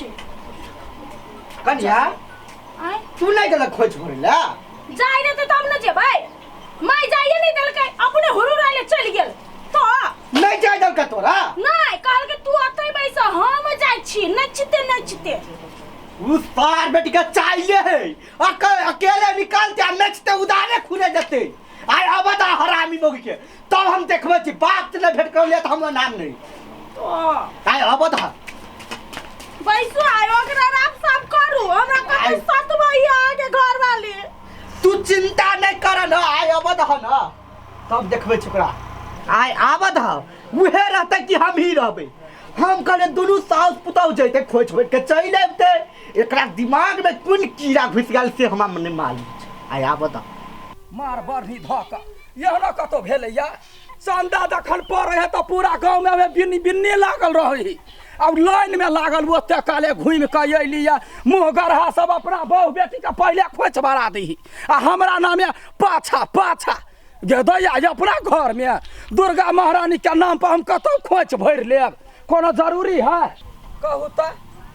छै। कनिया, आँय? तू नहि गेलक खोज भरै लए? जाय देतै तब ने जेबै। माय जाइए नहि देलकै, अपने हुरुर आइले चलि गेल तो। नहि जाय देलकै तोरा? नहि, कहलकै तू ओतै बैस, हम जाइ छी नचते नचते। उस पार बेटी के चाइले है, अकेले निकालते आ नचते उदारे खुले जते। आइ अबत आ हरामी मोगी के, तब हम देखबै छी। बाप से नहि भेट कर लिया तऽ हमरा नाम नहीं। तो आइ अबत हा। बैसू आइ, ओकरा राम साफ करू। हमरा कते सतबै अहाँके घर वाली। तू चिंता नहीं कर न, आइ अबत ह न, तब देखबै छी ओकरा। आइ आबत ह, उहे रहतै कि हम ही रहबै। हम कहले दुनू साउस पुतहु जैते, खोज खोज के चलि अबिते। एकरा दिमाग में कोन कीड़ा घुसि गेल से हमरा नहि मालूम छै। आइ आबत ह। मार बढ़नी धऽ कऽ एहनो कतौ भेलैया? चन्दा जखन पड़ै है तऽ पूरा गाँवमे बिन्नी बिन्नी लागल रहै है। आब लाइनमे लागल ओते काले घुमि कऽ अयली या मुँह गरहा सब अपना बहु बेटीके पहिले खोइछ भरा दही आ हमरा नामे पाछा पाछा गे दैया। अपना घरमे दुर्गा महारानीके नाम पर हम कतौ खोइछ भरि लेब, कोनो जरूरी है कहू तऽ?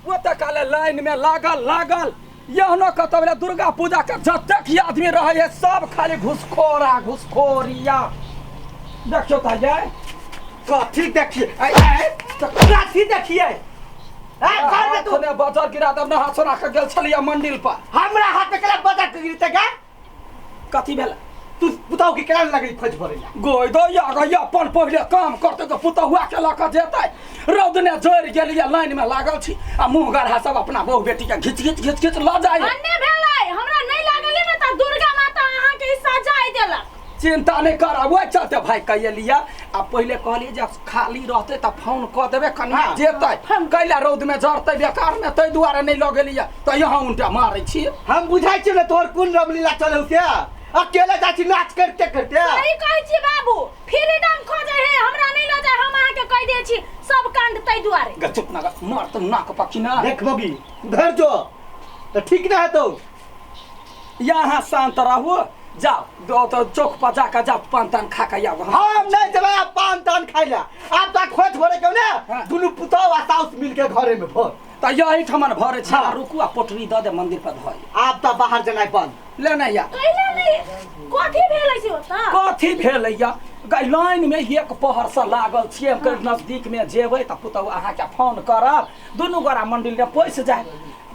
ओते काले लाइनमे लागल लागल एहनो कतौ भेलै? दुर्गा पूजाके जतेक आदमी रहै है सब खाली घुसखोरा घुसखोरिया। देखियौ तऽ यै। कथी देखिए? कथी देखिए? घर में तू हाथमे बजर गिरा देब। नहा सोना के गेल छलियै मंदिर पर। हमरा हाथ में केला बजर गिरते गा? कथी भेल? तू पुतहु के केना लगली खोज भरे ला? गोय दो या गो, अपन पहिले काम करते तऽ पुतहुआ के लऽ कऽ जेतै। रौद ने जरि गेलियै, लाइन में लागल छी आ मुँह गढ़ा सब अपना बहु बेटी के घिच घिच घिच घिच लऽ जाइ। अन्ने भेलै, हमरा नहि लागलै ने तऽ दुर्गा माता अहाँके ई सजाय देलक। चिंता नहि कर। ओहि चलते भाई कहिए लिअ आ पहिले कहलियै जे खाली रहतै तऽ फोन कऽ देबै, कनिया जेतै, कैला रौद में जरतै बेकार में, ताहि दुआरे नहि लऽ गेलियै। तऽ यहाँ उनटा मारै छी। हम बुझाइ छियै ने तोहर कोन रमलीला चलै से, अकेले जाइ छी नाच करते करते। सही कहै छी बाबू, फ्रीडम खोजै है, हमरा नहि लऽ जाय। हम अहाँके कहि दै छी सब कांड ताहि दुआरे। गे चुप ना, मार तऽ नाक पकी ना। देख बबी, उधर जो तऽ ठीक ना हेतौ। यहाँ शांत रहू, जाओ दो तो चौक पर जाकर जाओ, पान तान खा के आओ। हम नहीं जेबै आब पान तान खाइ ला। आब तऽ खोज भरे के ने। हाँ। दुनू पुतहु आ साउस मिल के घरे में भर। तऽ यही ठमन भरे छी। हाँ। रुकू आ पोटरी दऽ दे, मंदिर पर धोइ। आब तऽ बाहर जेनाइ बंद। ले नहीं या। कैला नहि? कथी भेलै से ओतऽ? कथी भेलैया गै? लाइन में एक पहर से लागल छियै। हम कहलियै नजदीक में जेबै तऽ पुतहु अहाँके फोन करब, दुनू गोरा मंदिर में पैस जाय।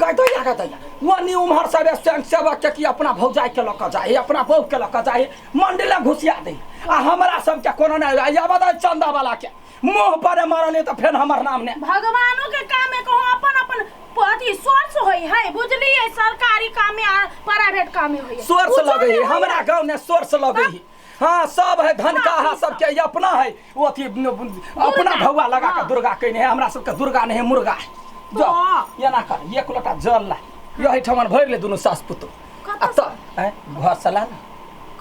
गै दैया, गै दैया, ओनी उम्हर सब स्वयं सेवक के की अपना भौजाई के लऽ कऽ जाइ, अपना बहू के लऽ कऽ जाइ, मंदिर में घुसिया दै आ हमरा सबके कोनो नहि आबऽ दै। चंदा वाला के मुँह पर मारलियै तऽ फेर हमर नाम नहि। भगवानो के काम में कहूँ अपन अपन अथी सोर्स होई है, बुझलिए? सरकारी काम में आ प्राइवेट काम में होई है। सोर्स कुछो लगे नहीं है होई। हमरा गाँव में सोर्स लगे है। हाँ, सब है धनकाहा सबके ई अपना है, वो अथी अपना भौआ लगा के दुर्गा कहने है। हमरा सबके दुर्गा नहीं है, मुर्गा है। जो एना कर, एक लोटा जल ला, यही ठमन भरि ले दुनू सास पुतोह। आ तऽ आँय, घर से ला ने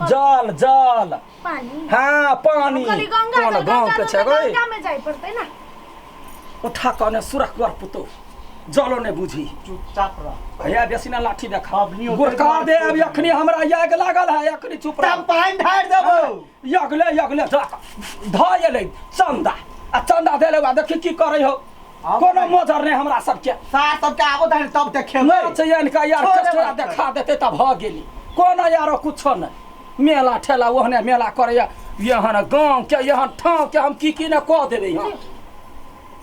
जल, जल। पानी? हाँ, पानी। कहली गंगा कोन जल, गाँव गंगा के जल छै तऽ गै? गंगा में जाय पड़तै ना। उठा कने सुरख कर पुतोह, जलो नहि बुझी। चुपचाप रह। भैया, बेसी ना लाठी देखा। अब नहीं होतै। गुरका दे अब अखनी, हमरा आग लागल है अखनी, चुप रह। तब पानि ढारि देबौ। यगले यगले जा धऽ एलै चंदा आ चंदा देले बाद देखी की करै हो। आब कोनो मोजर नहि हमरा सबके। सार सबके आबो दहन तब देखेबै। नाच आनि यार छोड़े कचरा बात। देखा देतै तऽ भऽ गेली। कोनो यारो कुछो नहि, मेला ठेला ओहने मेला करैया। एहन गाँव के एहन ठाँव के हम की की ने कऽ देबै हम।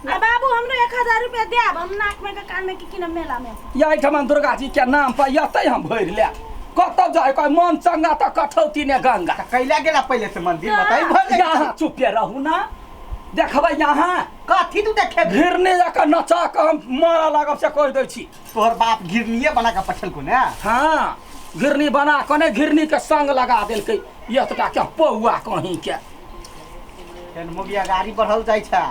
आ बाबू, हमरो 1000 रुपया देब, हम नाक में के कान में के किनब मेला में। या एहिठमा दुर्गा जी के नाम पर एतै हम भरि ले कतौ जाय कह मन चंगा तऽ कठौती ने गंगा। तऽ कैला गेला पहिले से मंदिर बताई भर जाइ। यहाँ चुपे रहू ना, देखबै यहाँ। कथी तू देखेबी? घिरने जाकऽ नचा कऽ हम मारऽ लागब से कहि दै छी। तोहर बाप घिरनिये बना के पठेलको ने? हाँ, घिरनी बना कऽ ने घिरनी के संग लगा देलकै एतटा के पौआ कहीं के। फेर मोगिया गाड़ी बढ़ल जाइ छै।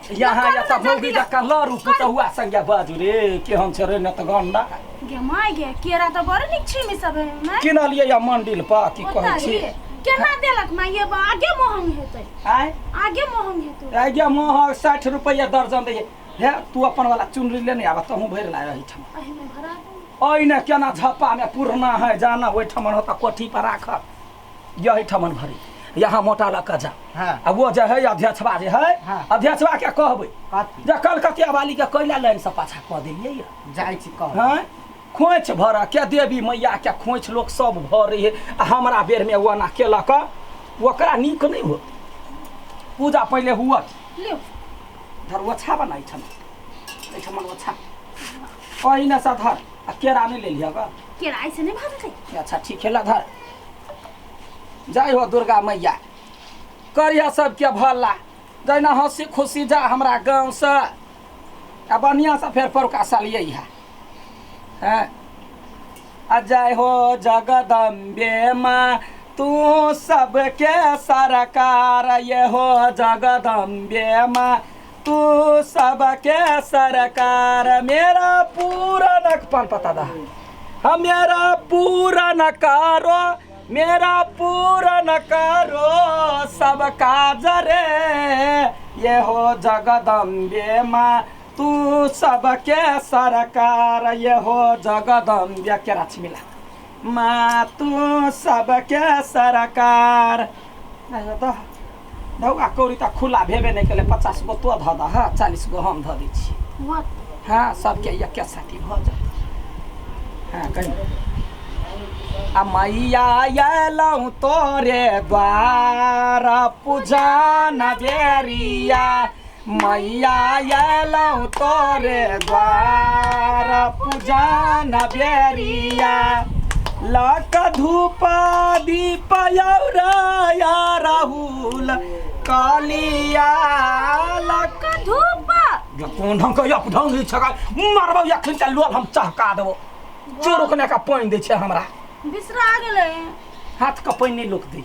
यहाँ करू एतऽ ना, मौगी जल्दी ला। जकाँ लड़ू पुतहुआ संगे बाजू रे, केहन छै रे नेत गंडा। गे my गे, केरा तऽ बड़ नीक छै में सब है my. किनलियै या मंडिल पर की कहै छी? केना देलक my? ये आगे महंग हेतै। आय? आगे महंग हेतै। आगे महग, 60 रुपैआ दर्जन दैए। हे, तू अपन वाला चुनरी लेने आबऽ, तहूँ भरि ला एहिठाम। एहिमे भरा दू। ओहिने केना झप्पामे पुरना है जाना, ओहिठाम होता कोठी पर राखल, यही ठमन भरी। यहाँ मोटा लऽ कऽ जा। हाँ। आ वो जे है अध्यक्षवा जे है, हाँ। अध्यक्षवा के कहबै कथी? जे कलकतिया वाली के कैला लाइन से पाछा कऽ देलियै यऽ। जाइ छी कह। हाँ, खोंइछ भरऽ के देवी मैया के खोंइछ लोक सब भरै है आ हमरा बेरमे ओना केलक, ओकरा नीक नहि होत। पूजा पहिले हुअत। लियौ। धर ओछा बना एहिठाम, एहिठाम ओछा ओहिना से धर। आ केरा नहि लेलियै ग? केरा ऐसे नहि भऽ जेतै। अच्छा ठीक है, ला धर। जय हो दुर्गा मैया, करिया सबके भला, जहिना हंसी खुशी जा हमरा गाँवसँ आ बढ़िआँसँ फेर परुका साल यही है। हैं आ जय हो जगदम्बे माँ, तू सबके सरकार, ये हो जगदम्बे माँ तू सबके सरकार, मेरा पूरा पान पता दा, हम मेरा पूरा न करो, मेरा पूरा न करो सब काज रे, ये हो जगदम्बे माँ तू सबके सरकार, ये हो जगदम्बे के राछी मिला माँ तू सबके सरकार। धौआ कौड़ी तऽ खुला भेबे नहि केलै, 50 गो तो धऽ दह, 40 गो हम धऽ दै छी। हाँ, सबके एके साथी भऽ जायत। हाँ कही आ मैया अयलहुँ तोरे द्वार पूजन बेरिया, मैया अयलहुँ तोरे द्वार पूजन बेरिया, लक धूप दीप या राहुल कलिया, लक धूप कोन ढंग के अप ढंग छका मारबौ अखन त लोल हम चहका देबौ। चोर का पानि दै छै हमरा। बिसरा गेलै। हाथ के पानि नहि लोक दै।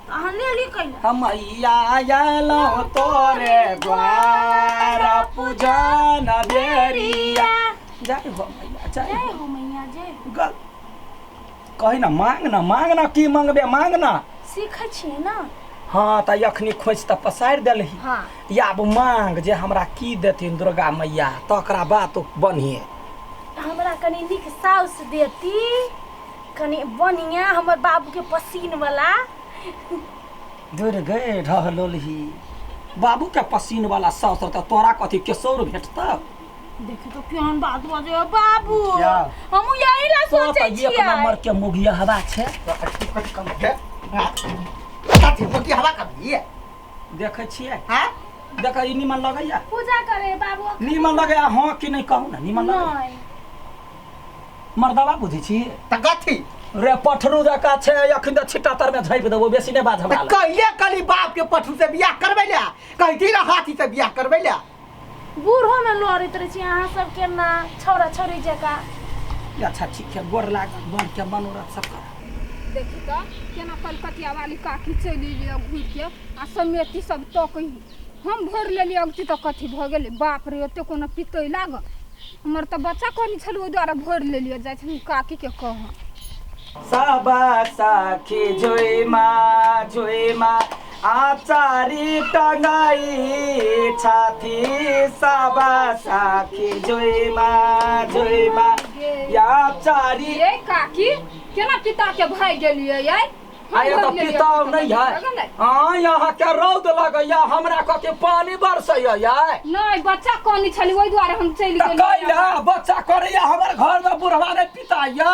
अहाँ लेली कैला? हम मैया अयलहुँ तोरे द्वार पूजन बेरिया। जय हो मैया, जय जय हो मैया, जय हो। गल कही ना, मांग ना, मांग ना, की मंगबे मांग ना। सीखै छियै ना। हाँ तऽ अखनी खोंइछ तऽ पसारि देलही। हाँ। आब मांग जे हमरा की देथिन दुर्गा मैया, तकरा बात बनिहे। हमरा कनि नीक साउस देती, कनि बढ़िया हमर बाबूके पसीन वाला। दुर्गे ढहलोलही, बाबू के पसीन वाला साउस तऽ तोरा कथी केसौर भेटतौ? देखी तो केहन बात बजे बाबू, क्या? हमहूँ यही ला तो सोचै तऽ एक छियै। नंबर के मुगिया हवा छै। कथी कम है? कथी मुगी हवा कभी है? देखै छियै? हाँ? देखै ई निमन लगैया? पूजा करे बाबू अखन। निमन लगैया हाँ कि नहि कहू ना, निमन लगैया? नहि। मर्दवा बुझै छी? तऽ कथी? रे पठरू जकाँ छै, अखन तऽ छिट्टा तरमे झाँपि देबौ, बेसी नहि बाज हमरा तऽ लग। कहिले कली बाप के पठरू से बियाह करबै ला, कहती ना हाथी से बियाह करबै ला। बूढ़ो में लड़ैत रहै छी अहाँ सब केना छौड़ा छौड़ी जकाँ। अच्छा ठीक है, गोर लागल, बड़ के मनोरथ सब कर। देखी तऽ केना कलकतिया वाली काकी चलि एलियै घुरि के आ समेती सब तकै। हम भरि लेलियै अगती तऽ कथी भऽ गेलै? बाप रे, एते कोनो पितै लागल। हमर तऽ बच्चा कहने छलै, ओहि दुआरे भरि लेलियै। जाइ छी काकीके कहऽ। सब सखी जुइमा जुइमा आचारी टंगाई छाती, सब सखी जुइमा जुइमा आचारी। ये काकी केना पिता के भागि गेलियै यै? हम आया तऽ भरि लेलियै पिताव अगती तऽ नहि कथी है। भऽ गेलै? हाँ, यहाँ के रौद लगैया, हमरा कथी पानी बरसैया यै? नहि, बच्चा कहने छलै ओहि दुआरे हम चलि तऽ गेलियै। कैला बच्चा करैया, हमर घर में बुढ़वा नहि पिताइया।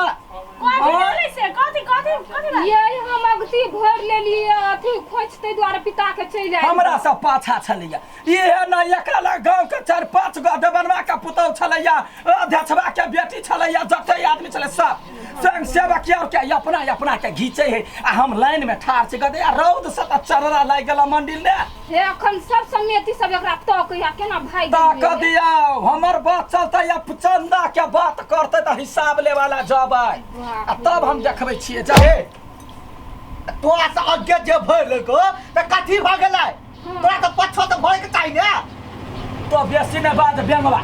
कथी भेलै से? कथी कथी कथी बात? ये हम अगती भरि लेलियै अथी खोंइछ, ताहि दुआरे पिता के चलि आयल। हमरा सब पाछा छलैया इहे न, एकरा लग गाँव के 4-5 गो देवनवा के पुतहु छलैया, अध्यक्षवा के बेटी छलैया, जते आदमी छलै सब स्वयं सेवक और के अपना अपना के घीचै है आ हम लाइन में ठाढ़ छी गदे, आ रौद से तऽ चररा लागि गेल मंडिल ने। हे अखन सब समेती सब एकरा तकैया केना भागि ताक गेलियै। दियौ, हमर बात चलतै या चंदा के बात करतै तऽ हिसाब ले वाला जबै आ तब हम देखबै छियै जा। ए, तोरा से आगे जे भरि लेलको तऽ कथी भऽ गेलै? तोरा तऽ पछो तऽ भरे के चाही ने। तो बेसी नहि बाज बेंगवा,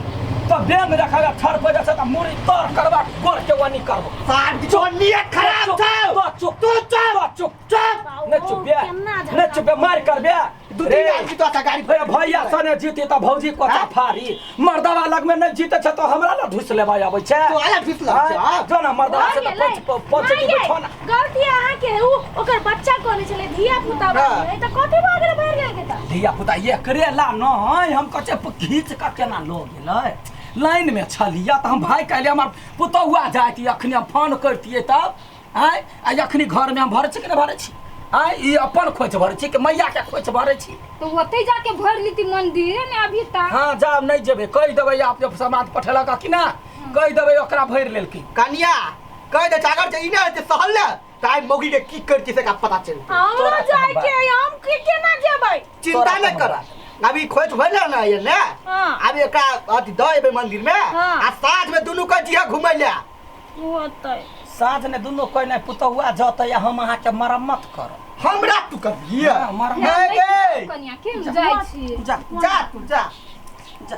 तो बेंग देखा थर पर जैसे तऽ मुड़ी तर करबा गोर के वनी करबो। साहब किछो नियत खराब छौ। तो चुप, तू चुप, तो चुप, चुप। नहि चुप बे, केना झगड़ा नहि चुप बे, मारि करबे दू रे। तीन आदमी तो अच्छा गाड़ी हे भैया सने जीते त भौजी कोचा हाँ? फारी मर्दवा लग में नहीं जीते छै तो हमरा ला ढुस लेबा आबै छै। तो आला ढुस लेबै छै, हाँ। जो ना मर्दवा से त पंच पंच माय के गे, छो ना। गलती अहाँ के है, उ ओकर बच्चा कोने छलै, धिया पुता हाँ। बाकी है त कथी भऽ गेलै भरि गेल के त धिया पुता एकरे ला नहीं हम कचे खींच के केना लो गेलै। लाइन में छलिया त हम भाई कहले हमर पुतौआ जाइत अखनी हम फोन करतियै तब आय आ अखनी घर में हम भरै छी कि नहि भरै छी आय ई अपन खोज भरै छी कि मैया के खोज भरै छी। तो ओतै जाके भर लीती मंदिरे ने अभी तक। हाँ जाब नहीं जेबै कहि देबै आप जब समाज पठेलक कि ना कहि देबै ओकरा भरि लेलकै। कनिया कह दे अगर जे ई नहि हेतै सहल ने त आइ मौगी के की करती से का पता चलतै। हमरा तोरा जाय कोनो के है, हम के केना जेबै? चिंता तोरा नहीं कोनो कर अभी खोज भइल ना ये ने। हाँ। अभी एकरा अथी दऽ एबै मंदिर में हाँ। आ साँझ में दुनू के जिहा घुमै ले। होतै साँझ ने दुनू कोइ नहि पुतौआ जतै आ हम अहाँके मरम्मत करब। हमरा तू करबियै? हाँ, मरम्मत। नहि गे। कनिया के जाइ छी? जा जा तू जा जा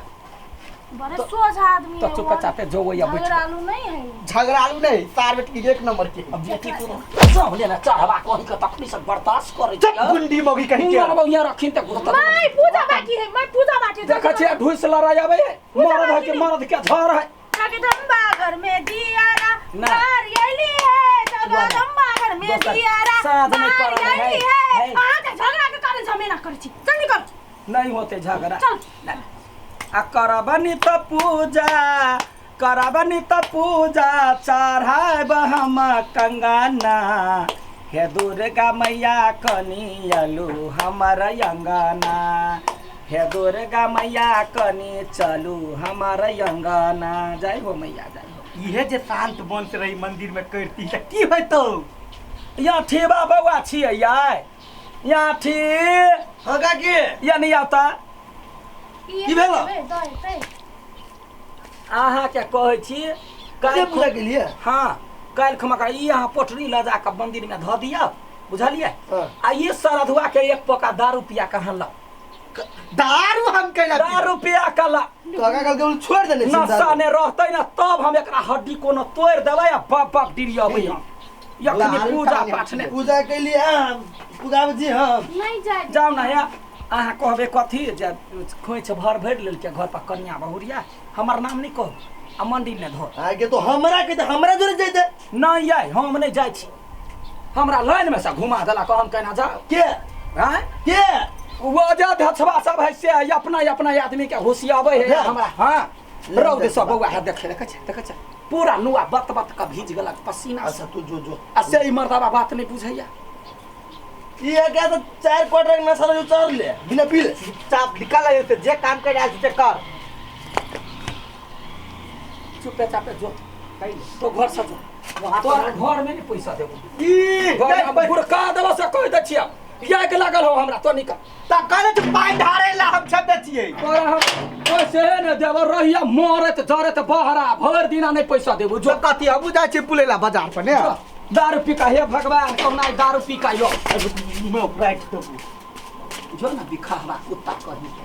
बड़े सोझ आदमी तो है चुप वो। चापे जो वही बैठ। झगड़ालू नहीं है। झगड़ालू नहीं सार बेटी एक नंबर के। अब बेटी को सब लेना चढ़वा कहि के तखनी से बर्दाश्त करै चुप गुंडी मौगी कहीं के। मरबौ यहाँ रखिन त घुरत। मैं पूजा बाकी है, मैं पूजा बाकी है। देखै छियै ढुस लड़ाइ आबै है मरद है कि मरद के झड़ है। जगदम्बा घर में दियारा ना। बार अइली है, जगदम्बा घर में दोसर, दियारा साँझ नहि बार करल है, अइली है। है। अहाँ के झगड़ा के कारण झमेला करै छी, जल्दी कर। नहीं होते झगड़ा। चल। ना। आ करबनी त पूजा करबनी त पूजा चढ़ाब हम कंगना हे दुर्गा मैया कनी अलू हमर अंगना हे दुर्गा मैया कनी चलू हमर अंगना। जय हो मैया जय हो। इहे जे शांत मन से रही मंदिर में करती त की होतौ? यहाँ ठीबा बौआ छियै यार यहाँ ठी हाँ काकी या नहीं आता की भेल? अहाँ के कहै छी काहे पूजा के लिए? हाँ काल्हि खमा ई अहाँ पोटरी लऽ जाकऽ मंदिर में धऽ दिअ बुझलियै। हाँ। आ ई सरधुआ के एक पोका दारू पिया कऽ अहाँ लाउ। दारू हम कैला पीबै? दारू पिया कऽ लाउ। तो आगा कल के छोड़ देले छी नशा दारू। नहि रहतै ने तब हम एकरा हड्डी कोनो तोड़ि देबै आ बाप बाप डिरियबै हम। यखनी लाल पूजा काली पाठ नहि। पूजा के लिए पूजा में जी हम नहीं जाय। जाउ ने या अहाँ कहबै कथी जे खोइछ भर भरि लेलकै घर पर कनिया बहुरिया हमर नाम नहि कहू आ मंदिर नहि धो। आगे तो हमरा के हमरा जोरे जैते। नहीं यार हम नहीं जाइ छी हमरा लाइन में से घुमा देलक हम केना जाउ? के आँय के वो जे धछवा सब है से अपना अपना आदमी के होशियाबै है हाँ। हमरा। हाँ रौद सब बौआ है देखे देखै छै देखै छै पूरा नुआ बत बत के भीज गेलक पसीना से। अच्छा तू जो जो आ से ई मर्दबा बात नहीं बुझैया। ये क्या तो 4 क्वार्टर के नशा जो चढ़ ले बिना पीले। चुपचाप निकल आए से जे काम कर आयल से कर। चुपे चापे जो तो घर से जो तोरा घर में नहीं पैसा देबो। ई घर में बुरका देबो से कहि दै छियै या के लागल हो हमरा तो निकल। त कहले जे पानि ढारे ला हम छप दै छियै। तोरा हम पैसे ने देबो रहिया मरत जरत बहरा भरि दिना नहीं पैसा देबो। जो जो कथी हमहु जाइ छियै पुलेला बाजार पर ने। जो, दारू पी का हे भगवान कौना दारू पी का यो राखि देबो। जो ना बिखावा कुत्ता कही के।